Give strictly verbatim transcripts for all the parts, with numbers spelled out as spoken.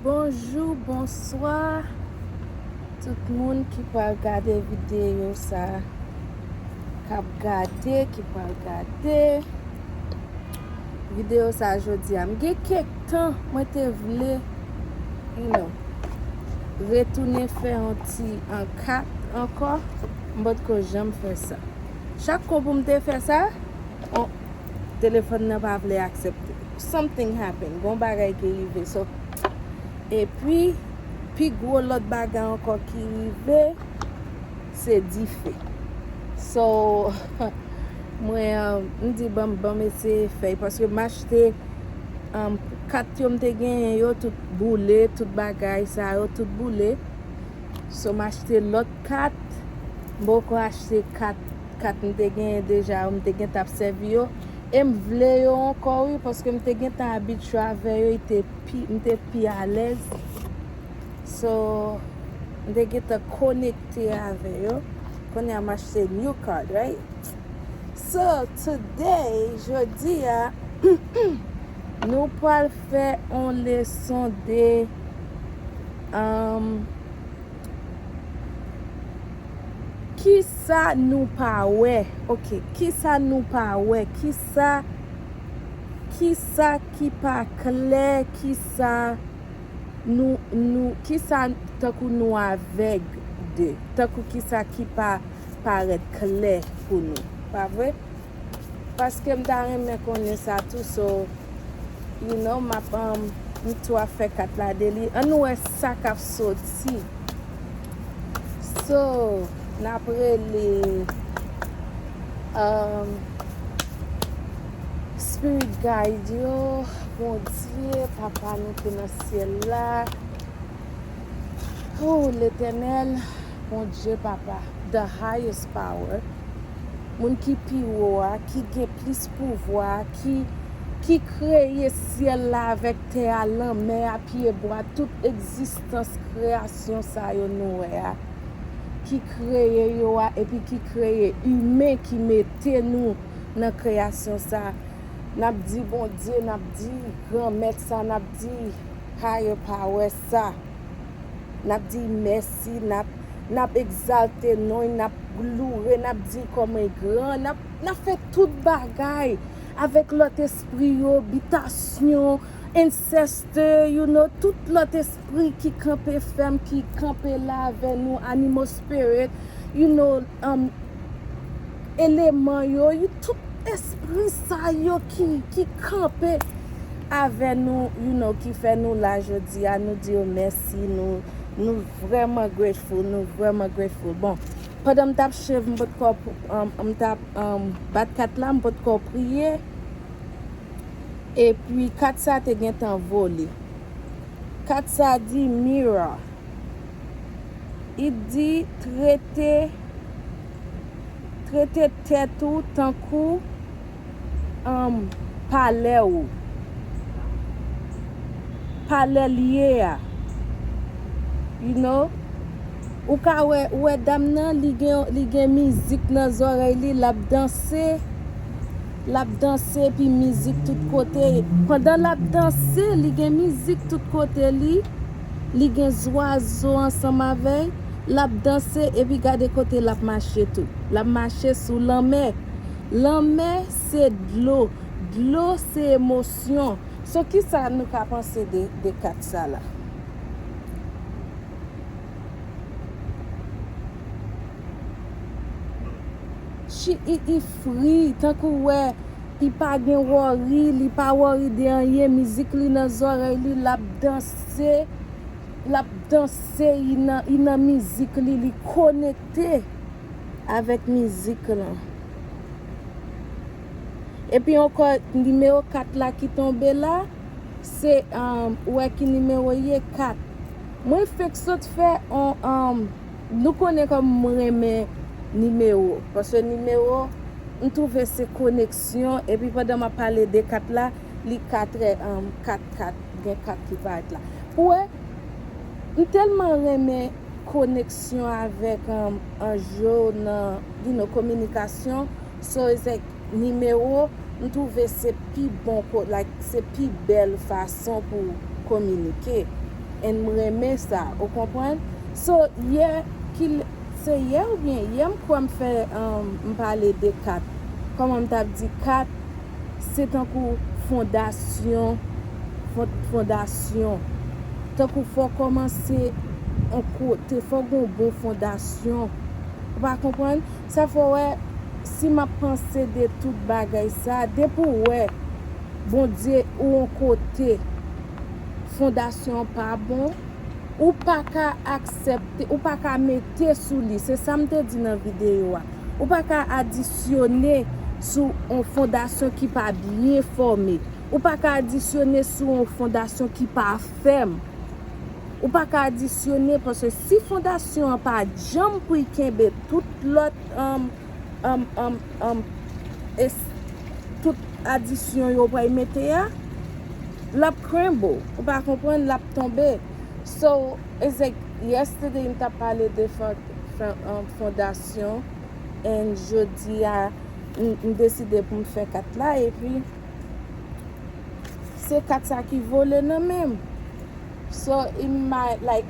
Bonjou, bonswa tout moun ki pral gade videyo sa, k ap gade, ki pral gade videyo sa jodi a. M gen kèk tan mwen te vle, you know, retounen fè yon ti an kat ankò. M potko janm fè sa. Chak kou pou m te fè sa, on, telefòn nan pa vle aksepte. Something happen. Gon bagay ki rive. So, epi, pi gwo lòt bagay ankò ki rive, se dife. So, mwen, um, m di ban m, ban m eseye fè, paske m achte, um, kat yo m te genyen yo, tout boule, tout bagay sa yo, tout boule. So, m achte lòt kat. M poko achte kat, kat m te genyen deja yo, m te gentan ap sèvi yo. E m vle yo ankò, wi, paske m te gentan abitye avè yo, e te pi, m te pi alèz. So, m te gentan konekte avè yo. Kounye a, m achte new card, right? So, today, jodi a, nou pral fè yon leson de, um, kisa nou pa wè. Ok, kisa nou pa wè, kisa, kisa ki pa klè, kisa nou, nou, kisa tankou nou avèg de, tankou kisa ki pa parèt klè pou nou, pa vre? Paske m ta renmen konnen sa tou, so, you know, m ap, um, m tou ap fè kat la de li. Ann nou wè sa k ap soti. So, n ap rele, um, Spirit Guide yo, Bondye, Papa nou ki nan syèl la. Oh, Letènèl, Bondye, Papa, the highest power, moun ki pi wo a, ki gen plis pouvwa, ki, ki kreye syèl la avèk tè a, lanmè a, pyebwa, tout egzistans kreyasyon sa yo nou wè a, ki kreye yo a, epi ki kreye imen ki mete nou nan kreyasyon sa. N ap di Bondye, n ap di Granmèt sa, n ap di higher power sa. N ap di mèsi, n ap, n ap egzalte non, n ap loure, n ap di kòman l gran, n ap, n ap fè tout bagay avèk lòt espri yo, bitasyon, ancestor, you know, tout lòt espri ki kanpe fèm, ki kanpe la avè nou, animal spirit, you know, um, eleman yo, you, tout espri sa yo ki, ki kanpe avè nou, you know, ki fè nou la jodi a, nou di yo mèsi, nou, nou vrèman grateful, nou vrèman grateful. Bon, pandan m t ap shave, m potko, um, m t ap, um, bat kat la, m potko priye. Epi kat sa te gentan vole. Kat sa di mirror. Li di trete, trete tèt ou tankou, um, palè ou. Palè l ye a. You know? Ou ka wè, ou wè dam nan, li gen, li gen mizik nan zòrèy li, l ap danse, l ap danse, epi mizik tout kote. Pandan l ap danse, li gen mizik tout kote li, li gen zwazo ansanm avè l, l ap danse, epi gade kote l ap mache tou. L ap mache sou lanmè. Lanmè se dlo, dlo se emosyon. So, kisa nou ka panse de, de kat sa la? Chi, i, i fri, tankou wè, i pa gen worry, li pa worry de anyen, mizik li nan zòrèy li, l ap danse, l ap danse, i nan, i nan mizik li, li konekte avèk mizik lan. Epi ankò, nimewo kat la ki tonbe la, se, um, ou wè ki nimewo ye? Kat. Mwen fenk sot fè on, um, nou konnen kòman mwen renmen nimewo, paske nimewo, m twouve se koneksyon, epi pandan m ap pale de kat la, li ka trè, um, kat, kat, gen kat ki parèt la. Ou wè, m tèlman renmen koneksyon avèk, um, anj yo nan, you know, kominikasyon. So, it's like, nimewo, m twouve se pi bon ko-, like, se pi bèl fason pou kominike. And m renmen sa, ou konprann? So, yè, ki l-, se yè oubyen yè m kwè m fè, um, m pale de kat. Kòman m t ap di kat, se tankou fondasyon, fon-, fondasyon. Tankou fò w kòmanse yon kote, fò w gen yon bon fondasyon. Ou pa konprann? Sa fè w wè, si m ap panse de tout bagay sa, depi w wè Bondye ou yon kote, fondasyon an pa bon, ou pa ka aksepte, ou pa ka mete sou li. Se sa m te di nan videyo a. Ou pa ka adisyone sou yon fondasyon ki pa byen fòme. Ou pa ka adisyone sou yon fondasyon ki pa fèm. Ou pa ka adisyone, paske si fondasyon an pa janm pou l kenbe tout lòt, um, um, um, um, es-, tout adisyon yo pral mete a, l ap crumble. Ou pa konprann, l ap tonbe. So, it's like yesterday, m t ap pale de fon-, fon-, um, fondasyon, and jodi a, m, m deside pou m fè kat la, epi se kat sa ki vole nan men m. So, it might, like,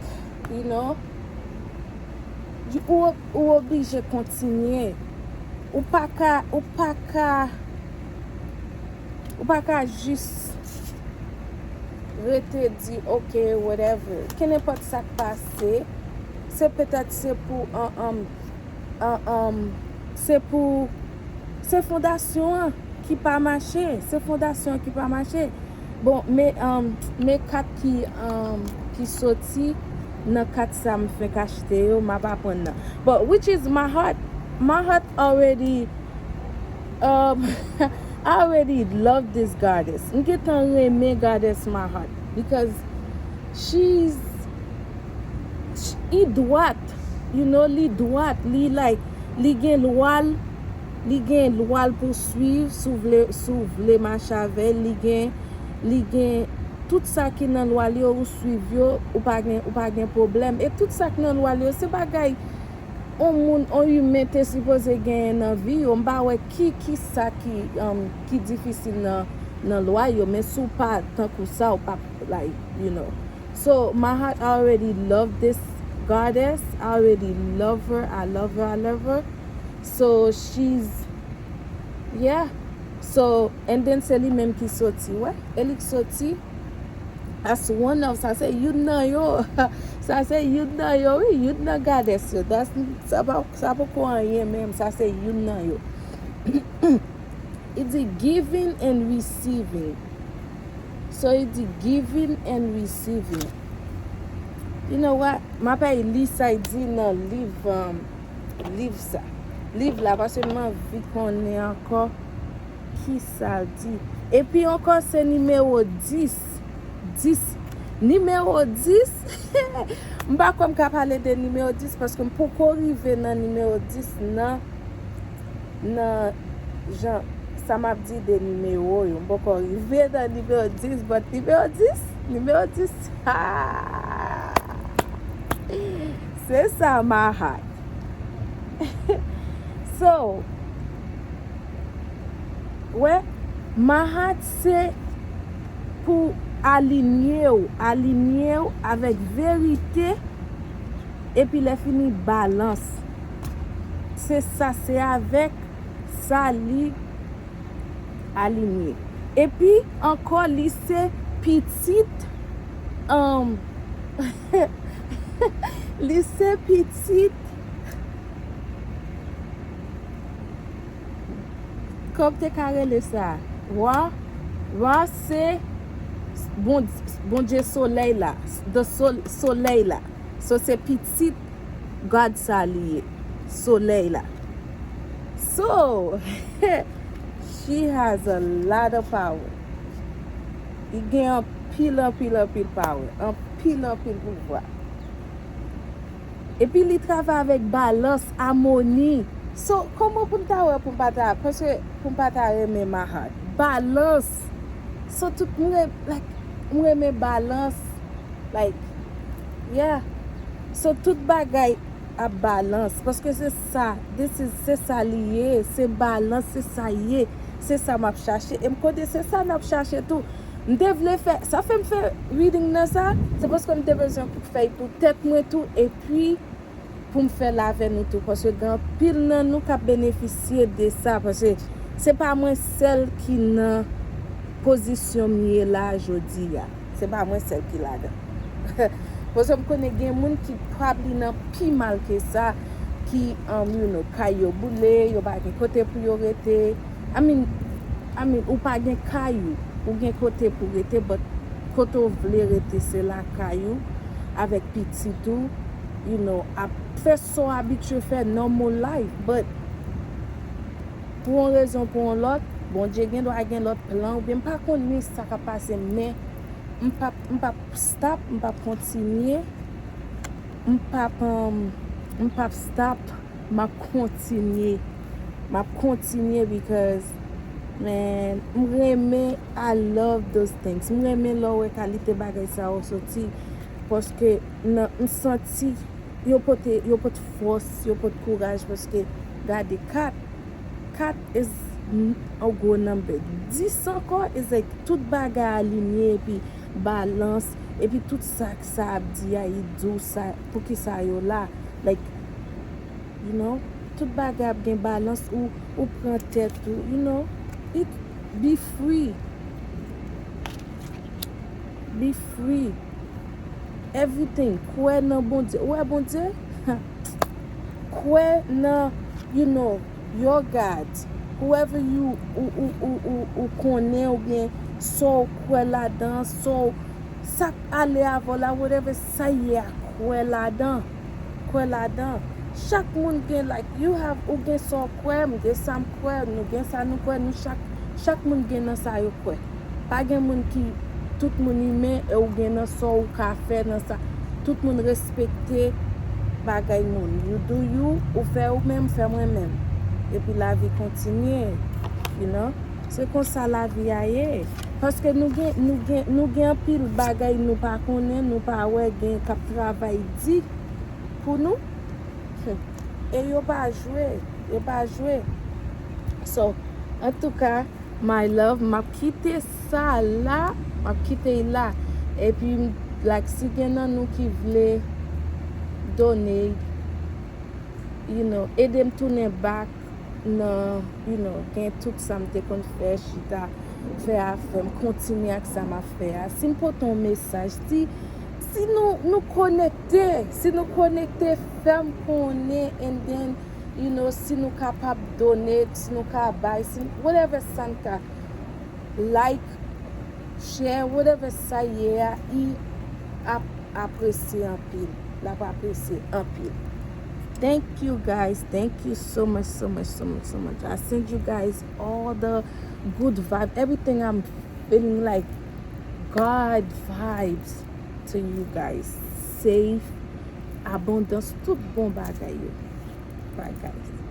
you know, you, ou, ou oblije kontinye. Ou pa ka, ou pa ka, ou pa ka jis rete di, "Ok, whatever." Kenenpòt sa k pase, se petèt se pou, an, an, an, an, se pou, se fondasyon an ki pa mache. Se fondasyon ki pa mache. Bon, men, um, men kat ki, um, ki soti nan kat sa m fenk achte yo, m ap aprann nan. But which is my heart, my heart already, um, I already love this goddess. M gentan renmen goddess my heart because she's, sh-, li dwat, you know, li dwat, li like, li gen lwa l, li gen lwa l pou swiv, si w vle, si w vle mache avè l, li gen, li gen tout sa ki nan lwa l yo, ou swiv yo, ou pa gen, ou pa gen pwoblèm. E tout sa ki nan lwa l yo, se bagay on moun, on imen te sipoze genyen nan vi yo. M pa wè ki, ki sa ki, um, ki difisil nan, nan lwa yo, men si w pa tankou sa, ou pa, like, you know. So, my heart already love this goddess. I already love her. I love her. I love her. So, she's, yeah. So, and then se li menm ki soti, wè. E li k soti. That's one of, sa se youn nan yo. Sa se youn nan yo, wi, youn nan goddess yo. That's, sa pa, sa poko anyen menm, sa se youn nan yo. Li di giving and receiving. So, li di giving and receiving. You know what? M ap al li sa l di nan liv, um, liv sa. Liv la, paske m anvi konnen ankò ki sa l di. Epi ankò, se nimewo dis. Dis. Nimewo dis. M pa kwè m ka pale de nimewo dis, paske m poko rive nan nimewo dis nan, nan jan sa m ap di de nimewo yo. M poko rive nan nimewo dis, but nimewo dis, nimewo dis, ha! Se sa, my heart. So, wè, my heart se pou alinye w, alinye w avèk verite, epi lè fini balans. Se sa, se avèk sa li alinye. Epi ankò, li se pitit, um, li se pitit, kòman te ka rele sa? Ra, Ra se Bon-, Bondye solèy la, the sol-, solèy la. So, se pitit God sa li ye, solèy la. So, she has a lot of power. Li gen anpil, anpil, anpil power. Anpil, anpil pouvwa. Epi li travay avèk balans, amoni. So, kòman pou m ta wè pou m pa ta, paske pou m pa ta renmen my heart? Balans. So, tout mwen, like, mwen renmen balans. Like, yeah. So, tout bagay ap balans. Paske se sa, this is, se sa li ye. Se balans, se sa ye. Se sa m ap chache. E m konnen se sa n ap chache tou. M te vle fè, sa fè m fè reading nan sa, se paske m te bezwen kout fèy pou tèt mwen tou, epi pou m fè l avè nou tou, paske gen anpil nan nou k ap benefisye de sa, paske se pa mwen sèl ki nan pozisyon m ye la jodi a. Se pa mwen sèl ki ladan. Paske m konnen gen moun ki probably nan pi mal ke sa, ki, um, you know, kay yo boule, yo pa gen kote pou yo rete. I mean, I mean, ou pa gen kay ou, ou gen kote pou rete, but kote w vle rete, se lakay ou, avèk pitit ou, you know, ap fè sa w abitye fè, normal life, but pou yon rezon, pou yon lòt, Bondye gen dwa gen lòt plan, oubyen m pa konnen sa k ap pase, men m p ap, m p ap stop, m p ap kontinye, m p ap, um, m p ap stop, m ap kontinye, m ap kontinye because, man, m renmen, I love those things, m renmen lè w wè kalite bagay sa yo soti, paske nan, m santi yo pote, yo pote fòs, yo pote kouraj, paske gade kat, kat is n-, a gwo number. Dis ankò is like tout bagay alinye epi balans, epi tout sa k sa ap di a, li di w sa, poukisa yo la. Like, you know, tout bagay ap gen balans, ou, ou pran tèt ou, you know, it, be free. Be free. Everything. Kwè nan Bondye. Ou wè Bondye? Kwè nan, you know, your God. Whoever you, ou, ou, ou, ou, ou konnen oubyen sa w kwè ladan, sa w, sa k ale avè w la, whatever sa ye a, kwè ladan. Kwè ladan. Chak moun gen, like, you have, ou gen sa w kwè, m gen sa m kwè, nou gen sa nou kwè, nou chak, chak moun gen nan sa yo kwè. Pa gen moun ki, tout moun imen, e ou gen nan sa w ka fè nan sa. Tout moun respekte bagay moun. You do you, ou fè ou menm, fè mwen menm. Epi lavi kontinye, you know. Se konsa lavi a ye. Paske nou gen, nou gen, nou gen anpil bagay nou pa konnen, nou pa wè, gen k ap travay di pou nou. E yo pa jwe, yo pa jwe. So, antouka, my love, m ap kite sa la, m ap kite l la. Epi, like, si gen nan nou ki vle donate, you know, ede m tounen back nan, you know, gen tout sa m te konn fè, chita, fè afè m, kontinye ak sa m ap fè a. Si m pote yon mesaj, si, si nou, nou konekte, si nou konekte, fè m konnen, and then, you know, si nou kapab donate, si nou ka bay, si, whatever sa n ka, like, share, whatever sa ye a, i ap apresye anpil. L ap apresye anpil. Thank you guys. Thank you so much, so much, so much, so much. I send you guys all the good vibe. Everything, I'm feeling like God vibes to you guys. Safe, abondance, tout bon bagay yo. Bye guys.